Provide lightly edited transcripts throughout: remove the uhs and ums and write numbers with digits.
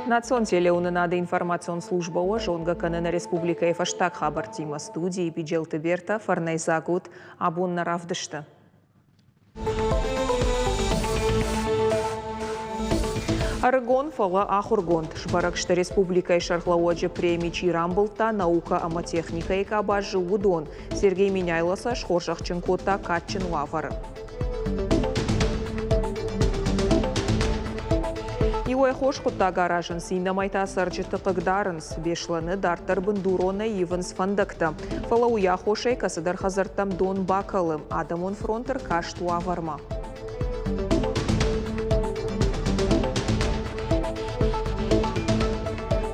Национ телеуынынады информацион службӕ уӕ зонгӕ кӕны нӕ республикӕйы фӕстаг хабӕрттимӕ. Студийы Биджелты Бертӕ, фӕрнӕйдзаг ут абон нӕ равдысты. Ӕрыгон, фӕлӕ ахуыргонд сбӕрӕг сты республикӕйы сӕргълӕууӕджы преми чи рамбылдта наукӕ ӕмӕ техникӕйы къабазы, уыдон. Сергей Меняйло сӕ схорзӕхджын кодта кадджын уавӕры. Иуӕй хорз хъуыддаг аразынц, иннӕмӕй та цӕрджыты хъыгдарынц. Беслӕны дарддӕр бындуронӕй ивынц фӕндӕгтӕ. Фӕлӕ уый аххосӕй кӕцыдӕр хӕдзӕрттӕм дон бакӕлы. Адӕмон фронт ӕркаст уавӕрмӕ.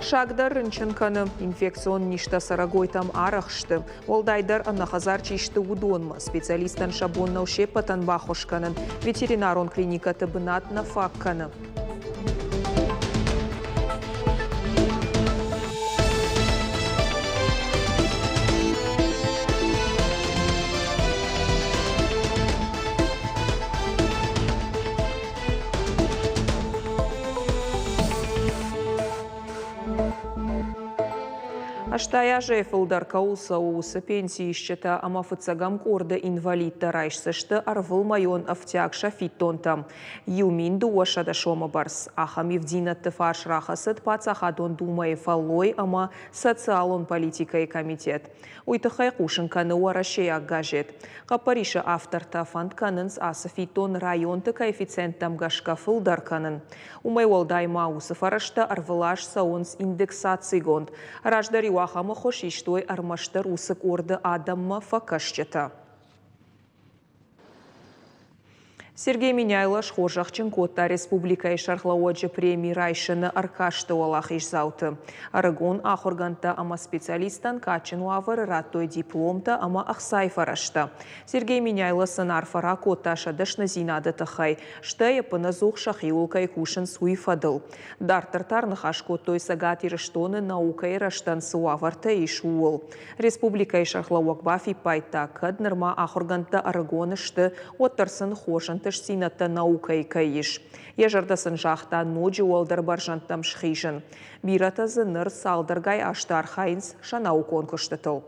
Саг дӕр рынчын кӕны. Инфекцион низтӕ цӕрӕгойтӕм арӕх сты. Уӕлдайдӕр ӕнӕхӕдзар чи сты, уыдонмӕ. Специалисттӕн сӕ бон нӕу се ппӕтӕн баххуыс кӕнын. Ветеринарон клиникӕты бынат нӕ фаг кӕны. 80 азӕй фылдӕр кӕуыл цӕуы, уыцы пенсиисджытӕ ӕмӕ фыццӕгӕм къорды инвалидтӕ райсдзысты ӕрвылмӕйон ӕфтиаг сӕ фиддонтӕм. 1200 сомы бӕрц. Ахӕм ивддзинӕдты фарс рахӕцыд Паддзахадон Думӕйы фӕллой ӕмӕ социалон политикӕйы комитет. Уый тыххӕй хъусын кӕны уӕрӕсейаг газет. Хъӕппӕрисы автортӕ фӕнд кӕнынц ацы фиддон районты коэффициенттӕм гӕсгӕ фылдӕр кӕнын. Уымӕй уӕлдай ма уыцы фӕрӕзтӕ ӕрвылаз цӕуынц индексацигонд. Раздӕр-иу ахӕм ӕххуыс истой ӕрмӕстдӕр уыцы къорды адӕммӕ фӕкӕсджытӕ. Сергей Меняйло схорзӕхджын кодта республикӕйы сӕргълӕууӕджы преми райсыны ӕркасты уӕлахиздзауты. Ӕрыгон ахуыргӕндтӕ ӕмӕ специалисттӕн кадджын уавӕры радтой дипломтӕ ӕмӕ ӕхцайы фӕрӕзтӕ. Сергей Меняйло сын арфӕ ракодта сӕ дӕсныдзинады тыххӕй, стӕй ӕппынӕдзух сӕхиуыл кӕй кусынц, уый фӕдыл. Дарддӕр та ӕрныхас кодтой Цӕгат Ирыстоны наукӕйы рӕзтӕн цы уавӕртӕ ис, ууыл. Республикӕйы сӕргълӕууӕг бафиппайдта, кӕд нырма ахуыргӕндтӕ ӕрыгон сты, уӕддӕр сын хорз ӕнтыстдзинӕдтӕ наукӕйы кӕй ис. Йӕ зӕрдӕ сын загъта ноджы уӕлдӕр бӕрзӕндтӕм схизын. Бирӕтӕ дзы ныр цалдӕргай азты архайынц сӕ наукон куыстытыл.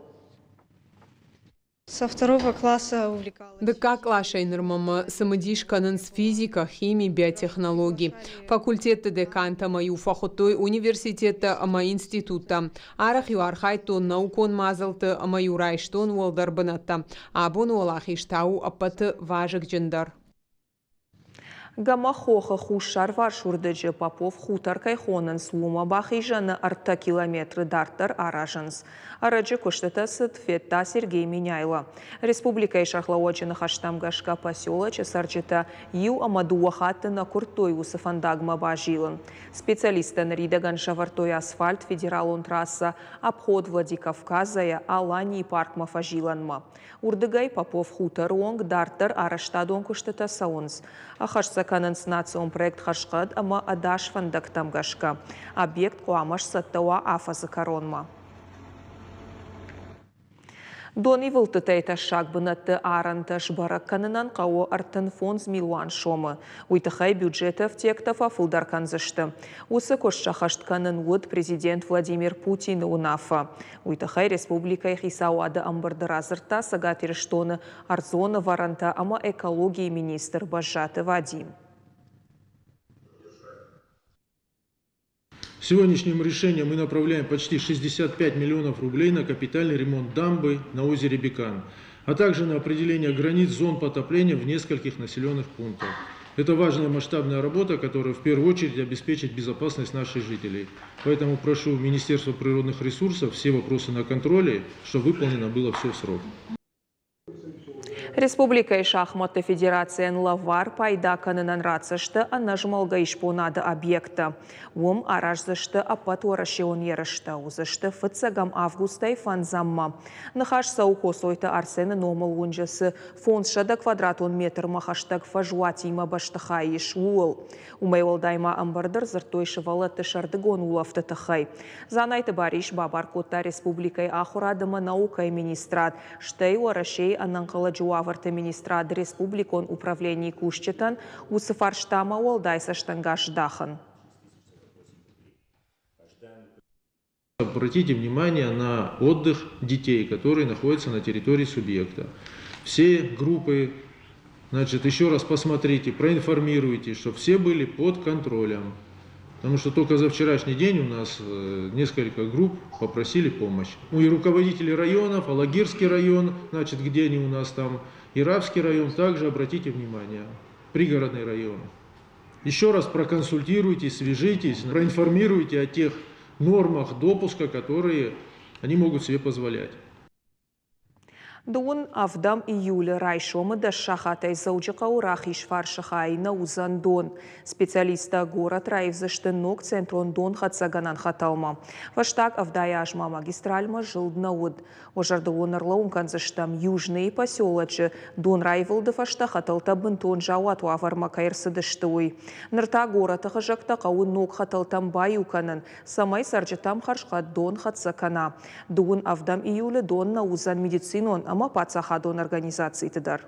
Со второго класса увлекалась. Дыккаг къласӕй нырмӕ мӕ цымыдис кӕнынц физикӕ, хими, биотехнологи. Факультетты декантӕ мӕ-иу фӕхуыдтой университеттӕ ӕмӕ институттӕ. Арӕх-иу архайдтон наукон мадзӕлтты ӕмӕ-иу райстон уӕлдӕр бынӕттӕ. Абон уӕлахиз та у ӕппӕты вазыгджындӕр. Гӕмӕх хохы хуссарварс уырдыджы Попов хутор кӕй хонынц, уымӕ бахизӕны 3 километры дарддӕр аразынц. Ӕрӕджы куыстытӕ цыд, федта Сергей Меняйло. Республикӕйы сӕргълӕууӕджы ныхӕстӕм гӕсгӕ поселочы цӕрджытӕ иу ӕмӕ дыууӕ хатты нӕ куырдтой уыцы фӕндагмӕ базилын. Специалисттӕ ныридӕгӕн сӕвӕрдтой асфальт федералон трассӕ Обход Владикавказа-йӕ Аланийы паркмӕ фӕзилӕнмӕ. Уырдыгӕй Попов хуторы онг дарддӕр арӕзтадон куыстытӕ цӕуынц. Ӕххӕст сӕ кӕнынц национ проект Хӕрзхъӕд ӕмӕ ӕдас фӕндӕгтӕм гӕсгӕ. Объект хъуамӕ сцӕттӕ уа афӕдзы кӕронмӕ. Донивылдтытӕй тӕссаг бынӕтты арӕнтӕ сбӕрӕг кӕнынӕн хъӕуы 35 милуан сомы. Уый тыххӕй бюджеты ӕфтиӕгтӕ фӕфылдӕр кӕндзысты. Уыцы куыст сӕххӕст кӕнын уыд президент Владимир Путины уынаффӕ. Уый тыххӕй республикӕйы хицауады ӕмбырды радзырдта Цӕгат Ирыстоны ӕрдзон ӕвӕрӕнтӕ ӕмӕ экологийы министр Бӕззаты Вадим. Сегодняшним решением мы направляем почти 65 миллионов рублей на капитальный ремонт дамбы на озере Бекан, а также на определение границ зон потопления в нескольких населенных пунктах. Это важная масштабная работа, которая в первую очередь обеспечит безопасность наших жителей. Поэтому прошу Министерство природных ресурсов все вопросы на контроле, чтобы выполнено было все в срок. Республикӕйы шахматты федерацийӕн лӕвар пайда кӕнынӕн ратдзысты ӕнӕзмӕлгӕ исбонады объекттӕ. Уым араздзысты ӕппӕтуӕрӕсеон ерыстӕ, уыдзысты фыццӕгӕм августӕй фӕндзӕммӕ. Ныхас цӕуы Коцойты Арсены номыл уынджы цы 500 квадратон метрмӕ хӕстӕг фӕзуатимӕ бӕстыхай ис, ууыл. Уымӕй уӕлдай ма ӕмбырды ӕрдзырдтой сывӕллӕтты сӕрдыгон улӕфты тыххӕй. Дзанайты Барис бабар кодта республикӕйы ахуырад ӕмӕ наукӕйы министрад, стӕй Уӕрӕсейы ӕнӕнхъӕлӕджы уавӕрты министрады республикон управленийы кусджытӕн уыцы фарстамӕ уӕлдай цӕстӕнгас здахын. Обратите внимание на отдых детей, которые находятся на территории субъекта. Все группы, значит, еще раз посмотрите, проинформируйте, чтобы все были под контролем. Потому что только за вчерашний день у нас несколько групп попросили помощь. Ну и руководители районов, Алагирский район, значит, где они у нас там, Ирабский район, также обратите внимание, пригородный район. Еще раз проконсультируйтесь, свяжитесь, проинформируйте о тех нормах допуска, которые они могут себе позволять. Дыууын ӕвдӕм июлы райсомы дӕс сахатӕй Дзӕуджыхъӕуы рахизфарсы хайы нӕ уыдзӕн дон. Специалисттӕ горӕт раивдзысты ног центрон донхӕццӕгӕнӕн хӕтӕлмӕ. Фӕстаг 70 азмӕ магистральмӕ зылд нӕ уыд. Уӕ зӕрдыл уын ӕрлӕууын кӕндзыстӕм, Южныйы поселочы донраивылды фӕстӕ хӕтӕлтӕ бынтон заууат уавӕрмӕ кӕй ӕрцыдысты, уый. Ныр та горӕты хызӕгтӕ хъӕуы ног хӕтӕлтӕм баиу кӕнын, цӕмӕй цӕрджытӕм хӕрзхъӕд дон хӕццӕ кӕна. Дыууын ӕвдӕм июлы дон нӕ уыдзӕн медицинон ӕмӕ паддзахадон организациты дӕр.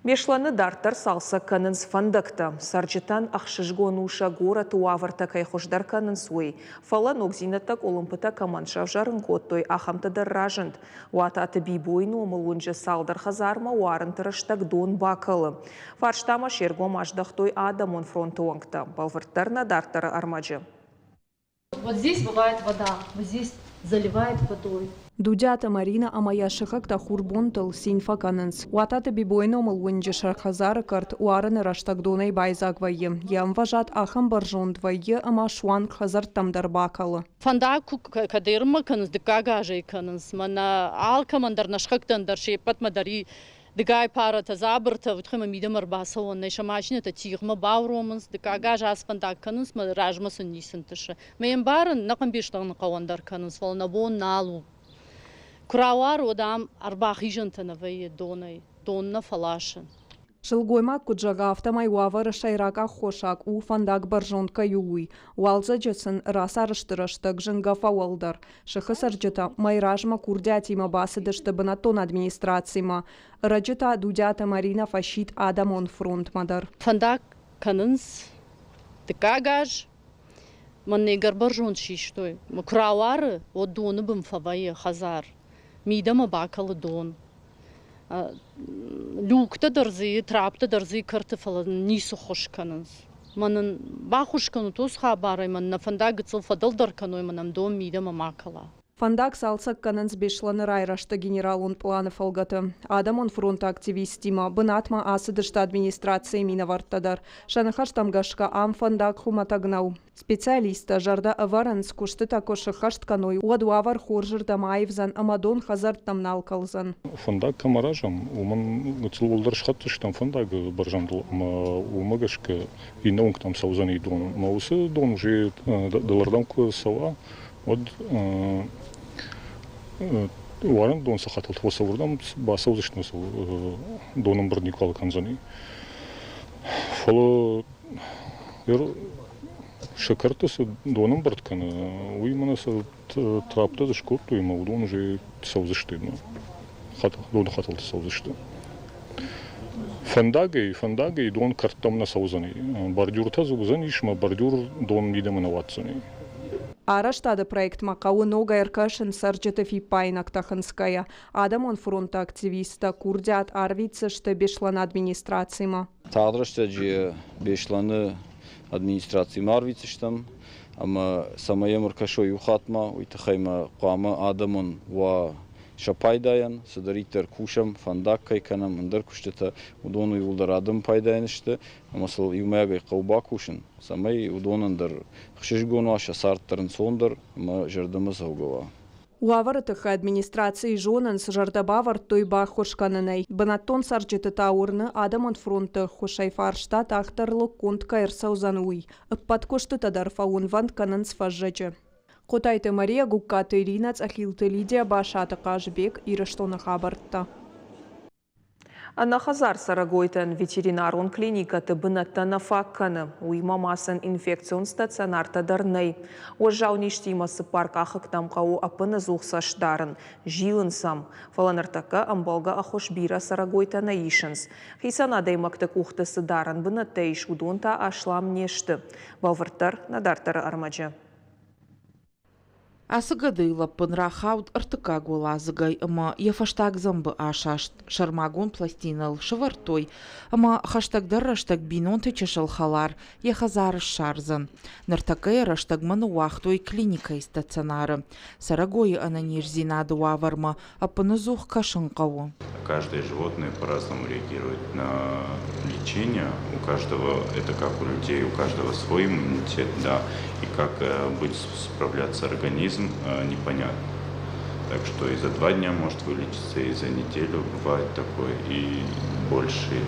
Беслӕны дарддӕр цалцӕг кӕнынц фӕндӕгтӕ. Цӕрджытӕн ӕхсызгон у сӕ горӕты уавӕртӕ кӕй хуыздӕр кӕнынц, уый. Фӕлӕ ногдзинӕдтӕ къуылымпытӕ кӕмӕн сӕвзӕрын кодтой, ахӕмтӕ дӕр разынд. Уататы Бибойы номыл уынджы цалдӕр хӕдзармӕ уарынты рӕстӕг дон бакӕлы. Фарстамӕ се ргом аздӕхтой адӕмон фронты уӕнгтӕ. Бӕлвырддӕр нӕ дарддӕры ӕрмӕджы. Вот здесь бывает вода, вот здесь заливает водой. Дудиаты Маринӕ ӕмӕ йӕ сыхӕгтӕ хурбонтыл цин фӕкӕнынц. Уататы Бибойы номыл уынджы сӕр хӕдзары кӕрт уарыны рӕстӕг донӕй байдзаг вӕййы. Йӕ ӕмвӕзад ахӕм бӕрзонд вӕййы, ӕмӕ суанг хӕдзӕрттӕм дӕр бакӕлы. Фӕндаг куы кӕд ерынмӕ кӕнынц, дыккаг азӕй кӕнынц. Мӕнӕ алкӕмӕн дӕр, нӕ сыхӕгтӕн дӕр се ппӕтмӕ дӕр и дыгай паратӕ, дзабыртӕ, уыдхӕмӕ мидӕмӕ ӕрбацӕуӕн нӕй, сӕ машинӕтӕ тигъмӕ бауромынц, дыккаг аз ацы фӕндаг кӕнынц, мӕ размӕ сын ницы нтысы. Мӕ йе мбарын, нӕ хъӕмбестӕн хъӕуӕн дӕр кӕнынц, фӕлӕ нӕ бон нал у. Куы рауары, уӕд ам ӕрбахизӕнтӕ нӕ вӕййы донӕй, дон нӕ фӕласы. Сылгоймаг куыд зӕгъы, афтӕмӕй уавӕры сӕйраг аххосаг у, фӕндаг бӕрзонд кӕй у, уый. Уалдзӕджы сын рацарӕзты рӕстӕг зынгӕ фӕуӕлдӕр. Сыхы цӕрджытӕ мӕй размӕ курдиатимӕ бацыдысты бынӕттон администрацимӕ. Ӕрӕджы та Дудиаты Маринӕ фӕсидт адӕмон фронтмӕ дӕр. Фӕндаг кӕнынц дыккаг аз. Мӕн ӕгӕр бӕрзонд систой. Куы рауары, уӕд доны бын фӕвӕййы хӕдзар. Мидӕмӕ бакӕлы дон. Люктӕ дӕр дзы, траптӕ дӕр дзы кӕрты, фӕлӕ ницы ххуыс кӕнынц. Мӕнӕн баххуыс кӕнут уыцы хабарӕй, мӕн нӕ фӕндаг гыццыл фӕдӕлдӕр кӕной, мӕнӕн дон мидӕмӕ ма кӕла. Фӕндаг цалцӕг кӕнынц Беслӕны райрӕзты генералон пъланы фӕлгӕты. Адӕмон фронты активисттимӕ бынатмӕ ацыдысты администрацийы минӕвӕрттӕ дӕр. Сӕ ныхӕстӕм гӕсгӕ ам фӕндаг хуымӕтӕг нӕу. Специалисттӕ зӕрдӕ ӕвӕрынц, куыстытӕ куы сыххӕст кӕной, уӕд уавӕр хорзырдӕм аивдзӕн ӕмӕ дон хӕдзӕрттӕм нал кӕлдзӕн. Фӕндаг кӕм аразӕм, уымӕн гыццыл уӕлдӕр схӕцдзыстӕм фӕндагы бӕрзӕндыл ӕмӕ уымӕ гӕсгӕ иннӕ уынгтӕм цӕудзӕни дон. Ӕмӕ уыцы дон уже дӕлӕрдӕм куы цӕуа, уӕд уарын дон цы хӕтӕлты фӕцӕуы, бацӕудзысты донӕмбырд никуал кӕндзӕни. Фӕлӕ сӕ кӕрты цы дон ӕмбырд кӕны, уый мӕнӕ сӕ траптӕ дзы скодтой ӕмӕ уыдон уже цӕудзысты доны хӕтӕлты цӕудзысты. Фӕндагӕй, фӕндагӕй дон кӕрттӕм нӕ цӕудзӕни. Бордюртӕ дзы уыдзӕнис ӕмӕ бордюр дон мидӕмӕ нӕ уадздзӕни. Арӕзтады проектмӕ хъӕуы ногӕй ӕркӕсын цӕрджыты фиппаинӕгтӕ хынцгӕйӕ. Адӕмон фронты активисттӕ курдиат арвитдзысты Беслӕны администрацимӕ. Тагъд рӕстӕджы Беслӕны администрацимӕ арвитдзыстӕм ӕмӕ цӕмӕй йӕм ӕркӕсой иу хатт ма, уый тыххӕй ма хъуамӕ адӕмӕн уа сӕ пайдайӕн, цыдӕриддӕр кусӕм, фӕндаг кӕй кӕнӕм, ӕндӕр куыстытӕ, уыдон иууылдӕр адӕмы пайдайӕн сты ӕмӕ сыл иумӕйагӕй хъӕуы бакусын, цӕмӕй уыдонӕн дӕр ӕхсызгон уа, сӕ цард дӕр ӕнцондӕр ӕмӕ зӕрдӕмӕдзӕугӕ уа. Уавӕры тыххӕй администрацийы зонынц, зӕрдӕ бавӕрдтой баххуыс кӕнынӕй. Бынӕттон цӕрджыты та уырны, адӕмон фронты ӕххуысӕй фарста тагъддӕр лыггонд кӕй ӕрцӕудзӕн, уый. Ӕппӕт куыстытӕ дӕр фӕуынвӕнд кӕнынц фӕззӕджы. Хъотайты Мария, Гугкаты Иринӕ, Цъӕхилты Лидия, Басаты Хъазбег, Ирыстоны хабӕрттӕ. Ӕнӕхӕдзар цӕрӕгойтӕн ветеринарон клиникӕты бынӕттӕ нӕ фаг кӕны. Уыимӕ ма сын инфекцион стационартӕ дӕр нӕй. Уӕззау низтимӕ цыппаркъахыгтӕм хъӕуы ӕппынӕдзух цӕст дарын, зилын сӕм. Фӕлӕ ныртӕккӕ ӕмбӕлгӕ ӕххуыс бирӕ цӕрӕгойтӕ нӕ исынц. Хицӕн адӕймӕгты къухты цы дарӕн бынӕттӕ ис, уыдон та аслам не сты. Бӕлвырддӕр нӕ дарддӕры ӕрмӕджы. Ацы гӕдыйы лӕппын рахауд ӕртыккаг уӕладзыгӕй ӕмӕ йӕ фӕстаг дзӕмбы асаст. Сӕрмагонд пластинӕл сӕвӕрдтой ӕмӕ хӕстӕгдӕр рӕстӕг бинонты чысыл хӕлар йӕ хӕдзары ссардзӕн. Ныртӕккӕ йӕ рӕстӕгмӕ ныууагътой клиникӕйы стационары. Цӕрӕгойы ӕнӕниздзинады уавӕрмӕ ӕппынӕдзух кӕсын хъӕуы. Каждое животное по-разному реагирует на лечение. У каждого, это как у людей, у каждого свой иммунитет, да, и как будет справляться организм, непонятно. Так что и за 2 дня может вылечиться, и за неделю бывает такое, и больше,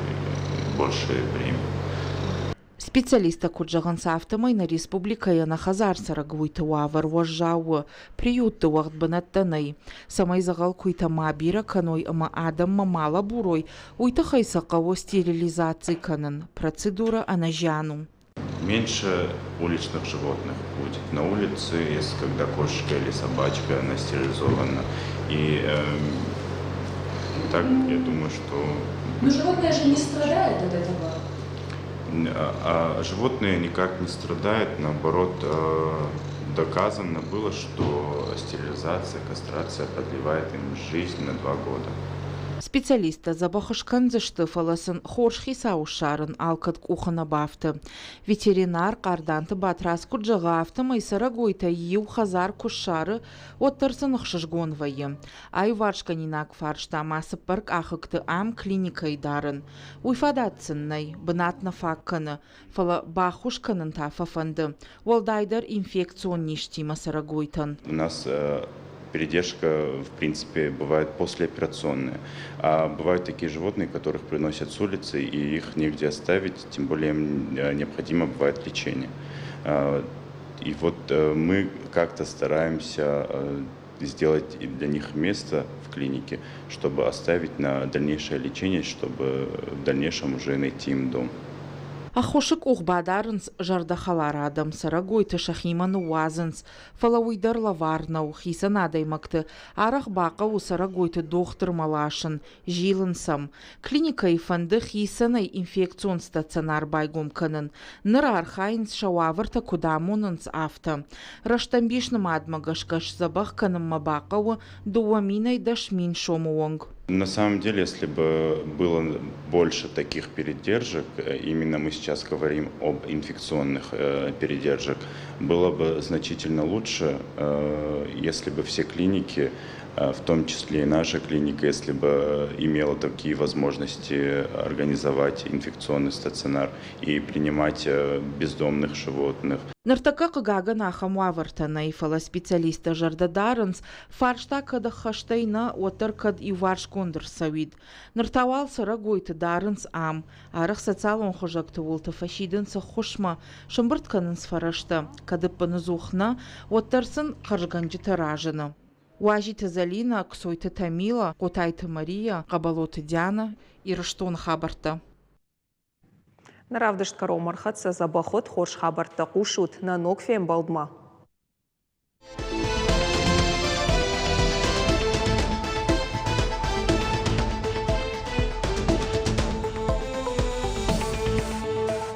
большее время. Специалисттӕ куыд зӕгъынц, афтӕмӕй нӕ республикӕйы ӕнӕхӕдзар цӕрӕгойты уавӕр уӕззау у, приютты уӕгъд бынӕттӕ нӕй. Цӕмӕй дзӕгъӕл куыйтӕ ма бирӕ кӕной ӕмӕ адӕммӕ ма лӕбурой, уый тыххӕй сӕ хъӕуы стерилизаци кӕнын. Процедурӕ ӕнӕзиан у. Меньше уличных животных будет на улице, если когда кошечка или собачка, она стерилизована. И так, я думаю, что... Но животное же не страдает от этого. А животные никак не страдают, наоборот, доказано было, что стерилизация, кастрация продлевает им жизнь на 2 года. Специалисттӕ дзӕбӕх скӕндзысты, фӕлӕ сын хорз хицау ссарын алкӕд къухы нӕ бафты. Ветеринар Хъарданты Батрадз куыд зӕгъы, афтӕмӕй цӕрӕгойтӕй иу хӕдзар куы ссары, уӕддӕр сын ӕхсызгон вӕййы. Аиуварсгӕнинаг фарста ма цыппӕркъахыгты ам клиникӕйы дарын. Уый фадат сын нӕй, бынат нӕ фаг кӕны, фӕлӕ баххуыс кӕнын та фӕфӕнды, уӕлдайдӕр инфекцион низтимӕ цӕрӕгойтӕн. У нас передержка, в принципе, бывает послеоперационная. А бывают такие животные, которых приносят с улицы, и их негде оставить, тем более им необходимо бывает лечение. И вот мы как-то стараемся сделать для них место в клинике, чтобы оставить на дальнейшее лечение, чтобы в дальнейшем уже найти им дом. Ӕххуысы къух бадарынц зӕрдӕхӕлар адӕм, цӕрӕгойты сӕхимӕ ныууадзынц, фӕлӕ уый дӕр лӕвар нӕу. Хицӕн адӕймӕгты арӕх бахъӕуы цӕрӕгойты дохтырмӕ ласын, зилын сӕм. Клиникӕйы фӕнды хицӕнӕй инфекцион стационар байгом кӕнын. Ныр архайынц, сӕ уавӕртӕ куыд амонынц, афтӕ. Рӕстӕмбис нымадмӕ гӕсгӕ сдзӕбӕх кӕнынмӕ бахъӕуы 2 минӕй 10 000 сомы онг. На самом деле, если бы было больше таких передержек, именно мы сейчас говорим об инфекционных передержек, было бы значительно лучше, если бы все клиники, в том числе и наша клиника, если бы имела такие возможности организовать инфекционный стационар и принимать бездомных животных. Ныртӕккӕ хъыгагӕн ахӕм уавӕртӕ нӕй, фӕлӕ специалисттӕ зӕрдӕ дарынц, фарста кӕд ӕххӕстӕй нӕ, уӕддӕр кӕд иуварсгонд ӕрцӕуид. Ныр та уал цӕрӕгойты дарынц ам. Арӕх социалон хызӕгты уылты фӕсидынц ӕххуысмӕ, сӕмбырд кӕнынц фӕрӕзтӕ. Кӕд ӕппынӕдзух нӕ, уӕддӕр сын хӕрзгӕнджытӕ разыны. Уазиты Зӕлинӕ, Кцойты Тамила, Хъотайты Мария, Хъӕбӕлоты Диана, Ирыстоны хабӕрттӕ. Нӕ равдыст кӕронмӕ ӕрхӕццӕ дзӕбӕх уыд, хорз хабӕрттӕ хъусут нӕ ног фембӕлдмӕ.